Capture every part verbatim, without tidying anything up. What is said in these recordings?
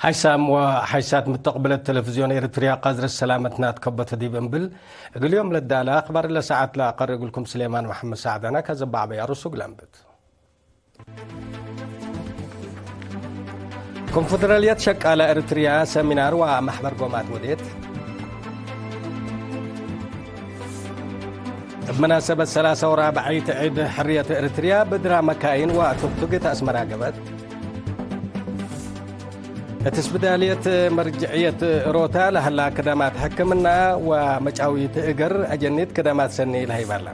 ሓይሳም ወሓይሳት ምተቅብለት ቴሌቪዝዮን ኤሪትርያ፣ ቀዝረት ሰላመትና ትከበተ ዲብ እምብል፣ እግል ዮም ለዳለ አክባር ለሰዓት ለአቀርእ እግልኩም ስሌማን መሐመድ ሳዕዳና ከዘባዕበያ ርሱግ ለንብት። ኮንፈደራልየት ሸቃለ ኤሪትርያ ሰሚናር ወመሕበር ጎማት ወዴት። እብ መናሰበት ሰላሳ ወራብዐይት ዒድ ሕርየት ኤሪትርያ ብድራ መካይን ወቱክቱክ እት አስመራ ገብአት። እት እስብዳልየት መርጅዕየት ሮታ ለሀላ ክደማት ሕክምና ወመጫዊት እግር አጀኒት ክደማት ሰኒ ለሀይባላ።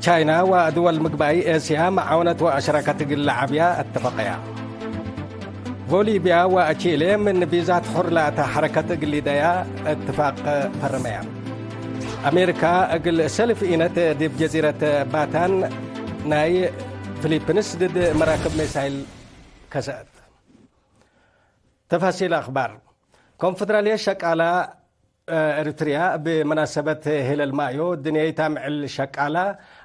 ቻይና ወድወል ምግባይ ኤስያ መዓውነት ወአሽረከት እግል ለዐብያ እትፈቀያ። ቦሊብያ ወቺሌ ምን ቪዛት ሑር ለአተ ሐረከት እግል ሊደያ እትፋቅ ፈርመያ። አሜሪካ እግል ሰልፍ ኢነት ዲብ ጀዚረት ባታን ናይ ፊሊፒንስ ድድ መራክብ ሚሳይል ከሰአት። ተፋሲል አክባር። ኮንፈደራልየት ሸቃላ ኤሪትርያ እብ መናሰበት ሄለል ማዮ ድንየይት አምዕል ሸቃላ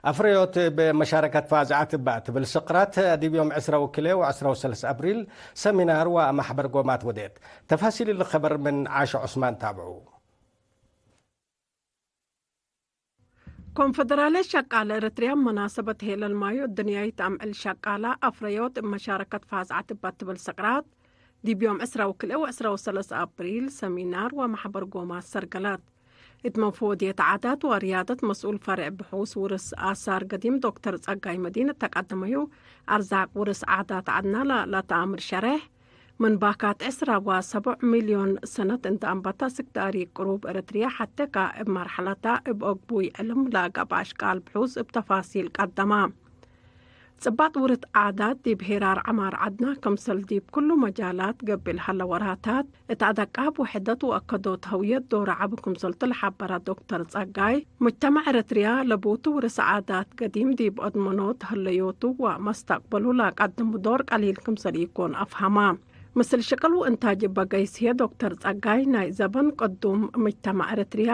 አፍረዮት እብ መሻረከት ፋዝዐት እባ ትብል ስቅራት ዲብ ዮም ዕስራ ወክልኤ ወዕስራ ወሰለስ አብሪል ሰሚናር ወመሕበር ጎማት ወዴት። ተፋሲል እሊ ከበር ምን ዓሸ ዑስማን ታብዑ። ኮንፈደራልየት ሸቃለ ኤሪትርያ መናሰበት ሄለል ማዮ ድንያይት አምዕል ሸቃላ አፍረዮት እብ መሻረከት ፋዝዐት እባ ትብል ስቅራት ዲብ ዮም ዕስራ ወክልኤ ወዕስራ ወሰለስ አብሪል ሰሚናር ወመሕበር ጎማት ሰርገላት። እት መንፈወድየት ዓዳት ወርያደት መስኡል ፈሬዕ ብሑስ ውርስ አሳር ገዲም ዶክተር ጸጋይ መዲን እተ ቀደመዩ፣ አርዛቅ ውርስ ዓዳት ዐድና ለለተአምር ሸሬሕ፣ ምን ባካት ዕስራ ወሰቡዕ ሚልዮን ሰነት እንተ አንበተ፣ አስክ ታሪክ ቅሩብ ኤረትርየ ሐቴ ከእብ መርሐለታ እብ አግቡይ ዕልም ለገብአ አሽቃል ብሑስ እብ ተፋሲል ቀደመ። ጽባጥ ውርት ዓዳት ዲብ ሄራር ዐማር ዐድና፣ ክምሰል ዲብ ኩሉ መጃላት ገብእ ለሀለ ወራታት፣ እት አደቃብ ውሕደት ወአከዶት ሀውየት ዶር ዐቢ ክምሰልቱ ለሐበረ ዶክተር ጸጋይ፣ ሙጅተመዕ ኤረትርያ ለቦቱ ውርስ ዓዳት ገዲም ዲብ አድመኖት ህለዮቱ ወመስተቅበሉ ለቀድሙ ዶር ቀሊል ክምሰል ኢኮን አፍሀመ። ምስል ሽቅል ወእንታጅ እበ ገይስ ህዬ ዶክተር ጸጋይ፣ ናይ ዘበን ቅዱም ምጅተመዕ ኤረትርያ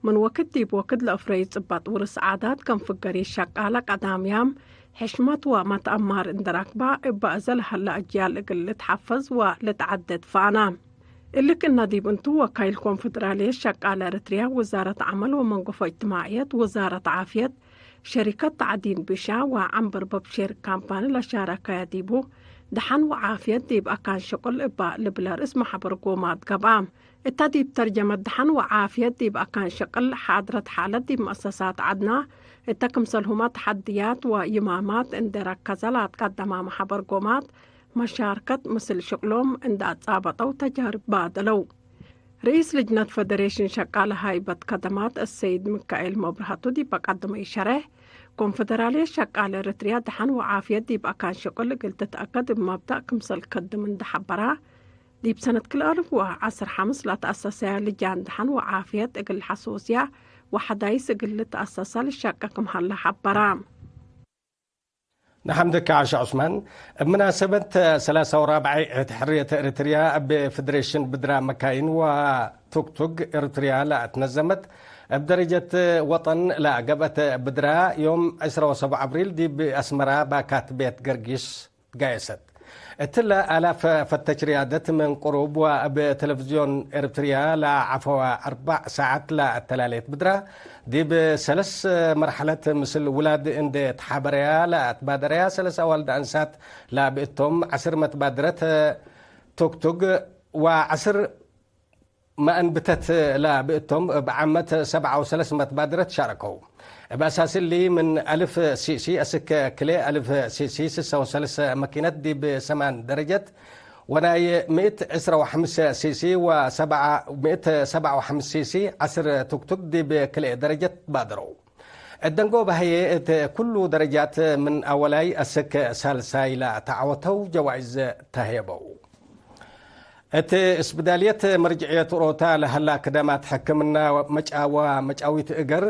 ምን ወክድ ዲብ ወክድ ለአፍረዩ ጽባጥ ውርስ ዓዳት ከም ፍገሪ ሸቃለ ቀዳምያም፣ ሕሽመት ወመትአማር እንዴ ረክባ፣ እበ አዘ ለሀለ አጅያል እግል ልትሐፈዝ ወልትዐደድ ፈአና። እሊ ክእነ ዲብ እንቱ፣ ወካይል ኮንፈደራልየት ሸቃለ ኤረትርያ፣ ውዛረት ዐመል ወመንገፎ እጅትማዕየት፣ ውዛረት ዓፍየት፣ ሸሪከት ተዕዲን ብሻ ወዐንበር በብሼር ካምፓኒ ለሻረከየ ዲቡ፣ ደሐን ወዓፍየት ዲብ አካን ሽቅል እበ ልብለ ርእስ መሕበር ጎማት ገብአ። እተ ዲብ ተርጀመት ደሐን ወዓፍየት ዲብ አካን ሽቅል ሓድረት ሓለት ዲብ መአሰሳት ዐድና፣ እተ ክምሰልሁመ ተሐድያት ወይማማት እንዴ ረከዘ ለአትቀደመ መሕበር ጎማት፣ መሻርከት ምስል ሽቅሎም እንዴ አጻበጠው ተጃርብ ባደለው። ርኢስ ልጅነት ፈደሬሽን ሸቃለ ሃይበት ከደማት አሰይድ ምካኤል መብርሃቱ ዲብ አቀደመዩ ሸሬሕ፣ ኮንፈደራልየት ሸቃለ ኤረትርያ ደሐን ወዓፍየት ዲብ አካን ሽቅል እግል ትትአከድ እብ መብደእ ክምሰል ከድም እንዴ ሐበራ፣ ዲብ ሰነት ክልኤ አልፍ ወዐስር ሐምስ ለተአሰሰየ ልጃን ደሐን ወዓፍየት እግል ሐሶስያ ወሐዳይስ እግል ልትአሰሰ ልሸቄ ክም ሀለ ሐበራ። ነሐምድከ ዓሻ ዑስማን። እብ መናሰበት ሰላሳ ወራብዐይ ዒድ ሕርየት ኤረትርያ እብ ፌደሬሽን ብድራ መካይን ወቱክቱክ ኤረትርያ ለአትነዘመት እብ ደረጀት ወጠን ለገብአት ብድራ ዮም ዕስራ ወሰቡዕ አብሪል ዲብ አስመራ ባካት ቤት ገርጊስ ትጋየሰት። እትለ አላፍ ፈተች ርያደት ምን ቅሩብ ወእብ ቴሌቪዝዮን ኤረትርያ ለዐፈወ አርበዕ ሳዐት ለአተላሌት ብድራ፣ ዲብ ሰለስ መርሐለት ምስል ውላድ እንዴ ተሓበረያ ለአትባደረያ ሰለስ አዋልድ አንሳት ለብእቶም ዐስር መትባድረት ቱክቱክ ወዐስር መአንብተት ለብእቶም እብ ዓመት ሰብዓ ወሰለስ መትባድረት ሻረከው። እብ አሳስ እሊ ምን አልፍ ሲሲ አስክ ክልኤ አልፍ ሲሲ ስሳ ወሰለስ መኪነት ዲብ ሰማን ደረጀት ወናይ ምእት ዕስራ ወሐምስ ሲሲ ወሰብዓ ምእት ሰብዓ ወሐምስ ሲሲ ዐስር ቱክቱክ ዲብ ክልኤ ደረጀት ባደረው። እት ደንጎበ ህዬ እት ኩሉ ደረጃት ምን አወላይ አስክ ሳልሳይ ለተዐወተው ጀዋይዝ ተህየበው። እት እስብዳልየት መርጅዕየት ሮታ ለሀላ ክደማት ሕክምና መጫ-፣ ወመጫዊት እገር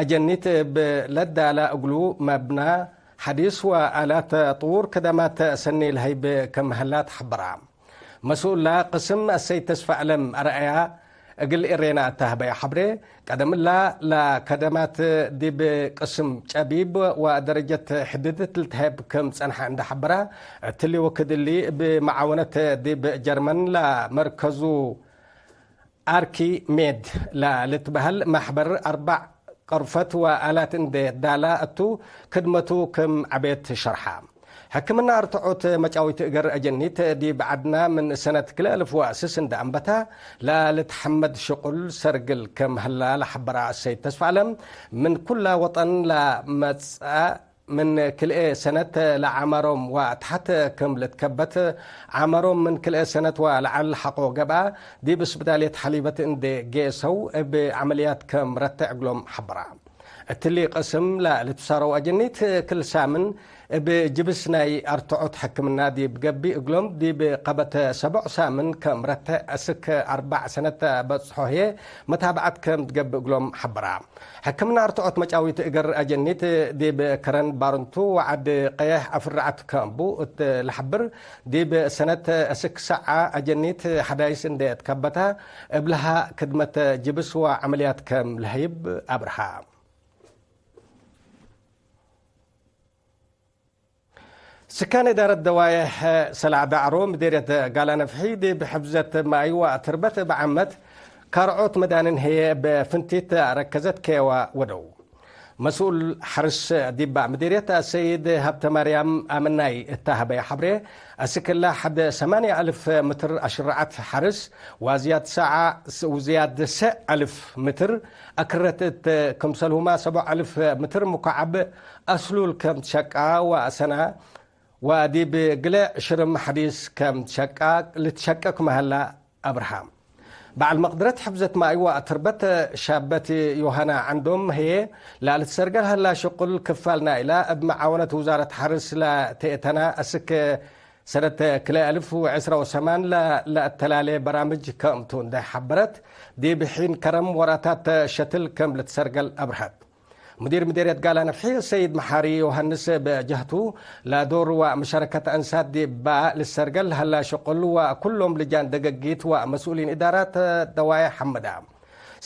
አጀኒት እብ ለዳላ እግሉ መብና ሐዲስ ወአላት ጥዉር ክደማት ሰኒ ለሀይብ ክም ሀላ ተሐበራ። መስኡላ ቅስም አሰይድ ተስፋአለም አርአያ፣ እግል ኤሬና እተ ሀበየ ሐብሬ፣ ቀደም እላ ለከደማት ዲብ ቅስም ጨቢብ ወደረጀት ሕድድት ልትሀየብ ክም ጸንሐ እንደ ሐበራ፣ እትሊ ወክድ እሊ እብ መዓወነት ዲብ ጀርመን ለመርከዙ አርኪ ሜድ ለልትበህል መሕበር አርባዕ ቀርፈት ወአላት እንዴ ዳላ እቱ፣ ክድመቱ ክም ዐቤት ሸርሐ። ሕክምና አርትዖት መጫዊት እገር አጀኒት ዲብ ዐድና ምን ሰነት ክልኤ አልፍ ወስስ እንደ አንበታ፣ ለልትሐመድ ሽቁል ሰርግል ክም ህላ ለሐበራ ሰይድ ተስፋአለም፣ ምን ኩላ ወጠን ለመጽአ ምን ክልኤ ሰነት ለዐመሮም ወአትሐት ክም ልትከበት፣ ዐመሮም ምን ክልኤ ሰነት ወለዐል ሐቆ ገብአ፣ ዲብ እስብዳልየት ሐሊበት እንዴ ጌሰው እብ ዐመልያት ክም ረትዕ እግሎም ሐበራ። እትሊ ቅስም ለልትሳረው አጀኒት ክል ሳምን እብ ጅብስ ናይ አርትዖት ሕክምና ዲብ ገብእ እግሎም፣ ዲብ ቀበት ሰቦዕ ሳምን ክም ረትዕ እስክ አርባዕ ሰነት በጽሖ ህዬ መታብዐት ክም ትገብእ እግሎም ሐበራ። ሕክምና አርትዖት መጫዊት እገር አጀኒት ዲብ ከረን ባርንቱ ወዐድ ቀየሕ አፍርዐት ክም ቡ እት ለሐብር፣ ዲብ ሰነት እስክ ሰዓ አጀኒት ሐዳይስ እንዴ ትከበታ፣ እብልሃ ክድመት ጅብስ ወዐመልያት ክም ለህይብ አብርሃ። ስካን እዳረት ደዋዬሕ ሰላዕ ዳዕሮ ምዴርየት ጋላ ነፍሒ፣ ዲብ ሕፍዘት ማይ ወትርበት እብ ዓመት ካርዖት መዳንን ህዬ እብ ፍንቲት ረከዘት ኬዋ ወደው። መስኡል ሐርስ ዲባ ምዴርየት አሰይድ ሀብተማርያም አመናይ እተ ሀበየ ሐብሬ፣ አስክ እላ ሐድ ሰማንያ አልፍ ምትር አሽረዐት ሐርስ፣ ወዝያድ ሰዓ፣ ወዝያድ ሰዕ አልፍ ምትር አክረት እት ክምሰልሁማ ሰቦዕ አልፍ ምትር ሙካዐብ አስሉል ከም ትሸቃ ወአሰና፣ ወዲብ ግለ ሽርም ሐዲስ ከም ትሸቃ፣ ልትሸቀ ክመ ሀላ አብርሃ። በዐል መቅድረት ሕፍዘት ማይ ወአትርበት ሻበት ዮሃና ዐንዶም ህዬ፣ ለልትሰርገል ሀላ ሽቁል ክፋል ናይላ እብ መዓወነት ውዛረት ሐርስ ለተኤተና አስክ ሰነት ክልኤ አልፍ ወዕስራ ወሰማን ለ-፣ ለአተላሌ በራምጅ ክምቱ እንዴ ሐበረት፣ ዲብ ሒን ከረም ወራታት ሸትል ክም ልትሰርገል አብርሀት። ሙዲር ምዴርየት ጋላ ነፍሒ ሰይድ መሓሪ ዮሃንስ እብ ጀህቱ፣ ለዶር ወመሻረከት አንሳት ዲባ ልትሰርገል ሀላ ሽቁል ወኩሎም ልጃን ደገጊት ወመስኡሊን እዳራት ደዋዬሕ ሐመዳ።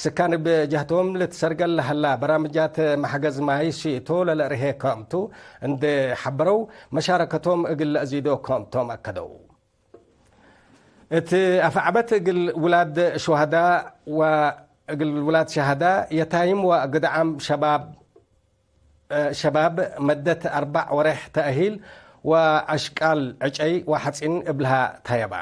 ስካን እብ ጀህቶም ልትሰርገል ለሀላ በራምጃት መሕገዝ ማይ ሲቶ ለለአርሄ ክምቱ እንዴ ሐበረው፣ መሻረከቶም እግል ለአዚዶ ክምቶም አከደው። እት አፍዐበት እግል ውላድ ሹሀዳ ወእግል ውላድ ሸሀዳ፣ የታይም ወግድዓም ሸባብ ሸባብ መደት አርበዕ ወሬሕ ተእሂል ወአሽቃል ዕጨይ ወሐጺን እብልሃ ተየባ።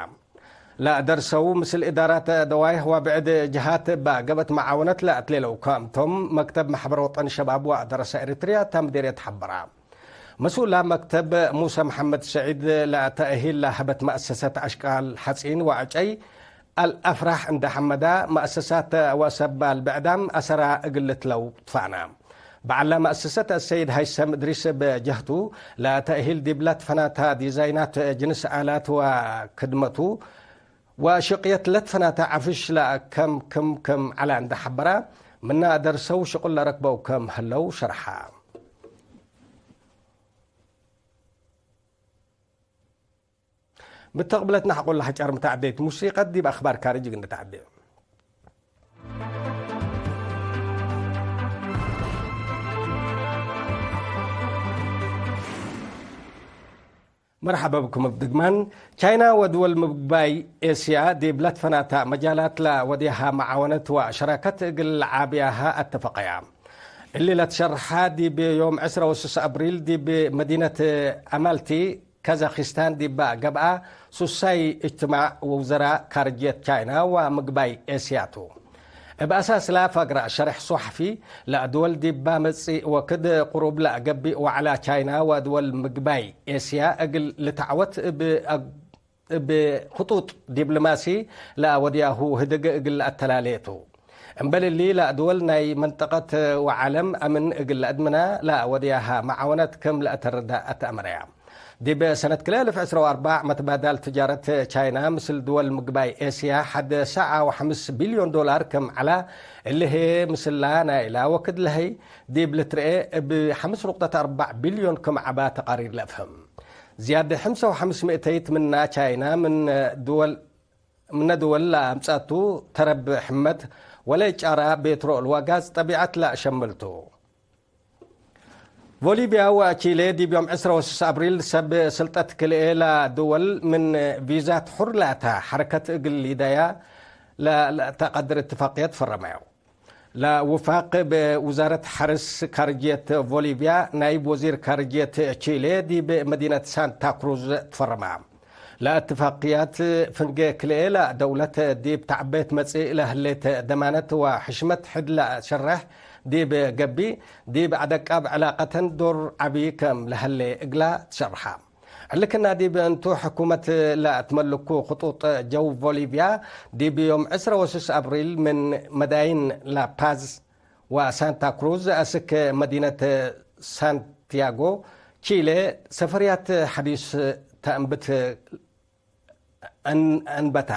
ለደርሰው ምስል እዳራት ደዋይሕ ወብዕድ ጅሃት እበ ገብአት መዓወነት ለአትሌለው ክምቶም መክተብ መሕበር ወጠን ሸባብ ወደረሰ ኤሪትርያ እተ ምዴርየት ሐበራ። መስኡላ መክተብ ሙሰ መሐመድ ሰዒድ ለተእሂል ለሀበት መአሰሰት አሽቃል ሐጺን ወዕጨይ አልአፍራህ እንደ ሐመዳ፣ መአሰሳት ወሰባል ብዕዳም አሰራ እግል ልትለው ትፋና። በዐላ መአሰሰት አሰይድ ሀይሰም እድሪስ እብ ጀህቱ፣ ለተእሂል ዲብ ለትፈናታ ዲዛይናት፣ ጅንስ አላት ወክድመቱ፣ ወሽቅየት ለትፈናታ ዐፍሽ ለአከም ክም ክም ዐላ እንደ ሐበራ፣ ምና ደርሰው ሽቁል ለረክበው ክም ህለው ሸርሐ። ምተቅብለትና ሐቆ ለሐጫር ምተዐደይት ሙሲቀት ዲብ አክባር ካርጅ እግል ንተዐዴ። መርሐበ ብኩም እብ ድግማን። ቻይና ወድወል ምግባይ ኤስያ ዲብ ለትፈናታ መጃላት ለወዴሃ መዓወነት ወሸራከት እግል ለዓብያሃ አተፈቀያ። እሊ ለትሸርሐ ዲብ ዮም ዕስራ ወስስ አብሪል ዲብ መዲነት አማልቲ ካዛኪስታን ዲባ ገብአ ሱሳይ እጅትማዕ ወውዘራ ካርጅየት ቻይና ወምግባይ ኤስያ ቱ። እብ አሳስላ ፈግረ ሸርሕ ሶሐፊ፣ ለአድወል ዲባ መጽእ ወክድ ቅሩብ ለአገብእ ወዐላ ቻይና ወአድወል ምግባይ ኤስያ እግል ልትዐወት እብ አግ-፣ እብ ክጡጥ ዲብሎማሲ ለአወድያሁ ህድግ እግል ለአተላሌ ቱ። እምበል እሊ፣ ለአድወል ናይ መንጠቀት ወዓለም አምን እግል ለአድምና ለአወድያሃ መዓወነት ክም ለአተርዳ አትአመረያ። ዲብ ሰነት ክልኤ አልፍ ዕስራ ወአርበዕ መትባዳል ትጃረት ቻይና ምስል ድወል ምግባይ ኤስያ ሐድ ሰዓ ወሐምስ ቢልዮን ዶላር ክም ዐላ፣ እሊ ህዬ ምስላ ናይላ ወክድ ለሀይ ዲብ ልትርኤ እብ ሐምስ ኑቅጠት አርበዕ ቢልዮን ክም ዐባ ተቃሪር ለአፍህም። ዝያድ ሐምሳ ወሐምስ ምእተይት ምና ቻይና ምን ድወል ምነ ድወል ለአምጸአቱ ተረብ ሕመት ወለ ጫራ ቤትሮል ወጋዝ ጠቢዐት ለአሸምል ቱ። ቮሊቪያ ወቺሌ ዲብ ዮም ዕስረ ወስስ አብሪል ሰብ ስልጠት ክልኤ ለድወል ምን ቪዛት ሑር ላተ ሐረከት እግል ሊደያ ለተቀድር እትፋቅየት ፈረመያው። ለውፋቅ እብ ውዛረት ሐርስ ካርጅየት ቮሊቪያ ናይብ ወዚር ካርጅየት ቺሌ ዲብ መዲነት ሳንታ ክሩዝ ትፈረመ። ለእትፋቅያት ፍንጌ ክልኤ ለደውለት ዲብ ተዕቤት መጽእ ለህሌት ደማነት ወሕሽመት ሕድ ለሸርሕ ዲብ ገብእ፣ ዲብ አደቃብ ዕላቀተን ዶር ዐቢ ከም ለህሌ እግላ ትሸርሐ። እሊ ክና ዲብ እንቱ ሕኩመት ለአትመልኩ ክጡጥ ጀው ቮሊቪያ፣ ዲብ ዮም ዕስረ ወስስ አብሪል ምን መዳይን ላፓዝ ወሳንታ ክሩዝ አስክ መዲነት ሳንቲያጎ ቺሌ ሰፈርያት ሐዲስ ተአንብት አን-፣ አንበታ።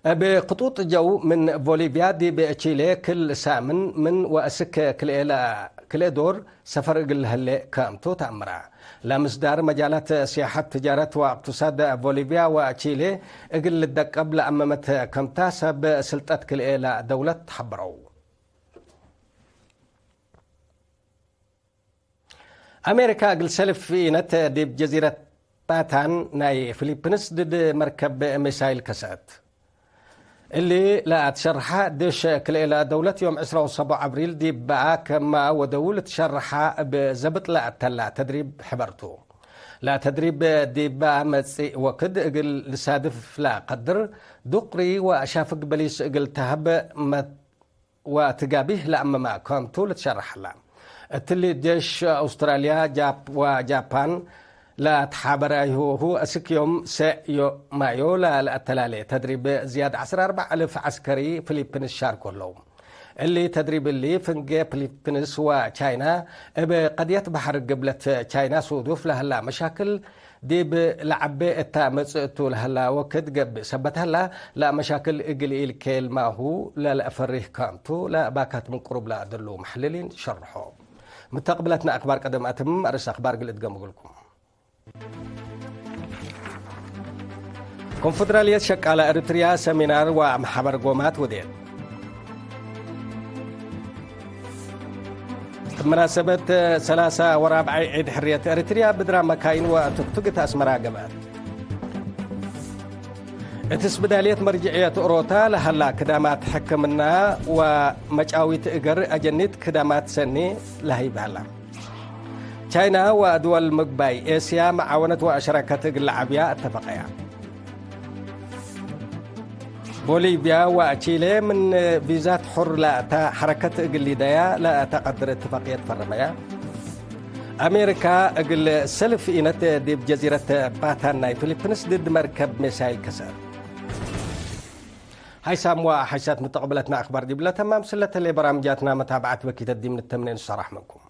እብ ክጡጥ ጀው ምን ቮሊቪያ ዲብ ቺሌ ክል ሳምን ምን ወእስክ ክልኤ ለ-፣ ክልኤ ዶር ሰፈር እግል ለህሌ ከምቱ ተአምራ። ለምስዳር መጃላት ሲያሐት፣ ትጃረት ወእቅትሳድ ቮሊቪያ ወቺሌ እግል ልደቀብ ለአመመት ከምታ ሰብ ስልጠት ክልኤ ለደውለት ሐበረው። አሜሪካ እግል ሰልፍ ኢነት ዲብ ጀዚረት ባታን ናይ ፊሊፕንስ ድድ መርከብ ሚሳይል ከሰአት። እሊ ለአትሸርሐ ዴሽ ክልኤ ለደውለት ዮም ዕስራ ወሰቦዕ አብሪል ዲብ በአ ከማ ወደው ልትሸርሐ እብ ዘብጥ ለአተላ ተድሪብ ሕበርቱ። ለተድሪብ ዲብ በአ መጽእ ወክድ እግል ልሳድፍ ለቀድር ዱቅሪ ወአሻፍግ በሊስ እግል ተሀብ መ-፣ ወትጋቢህ ለአመመ ከምቱ ልትሸረሐላ። እትሊ ዴሽ አውስትራልያ ጃፕ-፣ ወጃፓን ለአትሓበራይሁሁ አስክ ዮም ሰዕ ዮ-፣ ማዮ ለ-፣ ለአተላሌ ተድሪብ ዝያድ ዐስር አርበዕ እልፍ ዐስከሪ ፊሊፕንስ ሻርኮ ህለው። እሊ ተድሪብ እሊ ፍንጌ ፊሊፕንስ ወቻይና እብ ቀድየት በሐር ግብለት ቻይና ሱዱፍ ለህላ መሻክል ዲብ ለዐቤ እታ መጽእቱ ለህላ ወክድ ገብእ ሰበት ህላ፣ ለመሻክል እግል ኢልኬል ማሁ ለለአፈሪህ ከምቱ ለባካት ምን ቅሩብ ለአደሉ መሐልሊን ሸርሖ። ምተቅብለትነ አክባር ቀደም አትም አርእስ አክባር እግል እድገም እግልኩም። ኮንፈደራልየት ሸቃለ ኤሪትርያ ሰሚናር ወመሓበር ጎማት ወዴት። እብ መናሰበት ሰላሳ ወራብዓይ ዒድ ሕርየት ኤሪትርያ ብድራ መካይን ወቱክቱክ እት አስመራ ገብአት። እት እስብዳልየት መርጅዕየት ኦሮታ ለሀላ ክዳማት ሕክምና ወመጫዊት እገር አጀኒት ክዳማት ሰኒ ለሀይብ ሀላ። ቻይና ወአድወል ምግባይ ኤስያ መዓወነት ወአሸረከት እግል ለዐብያ አተፈቀያ። ቦሊቪያ ወቺሌ ምን ቪዛት ሑር ለአተ ሐረከት እግል ሊደያ ለአተ ቀድር እትፋቅየት ፈረመያ። አሜሪካ እግል ሰልፍ ኢነት ዲብ ጀዚረት ባታን ናይ ፊሊፕንስ ድድ መርከብ ሚሳይል ከሰአት። ሀይሳም ወሐይሳት ምተቅብለትና አክባር ዲብለ ተማም ስለተሌ በራምጃትና መታብዓት በኪተት ዲብ ንተምኔ ንሰራሕ ምንኩም።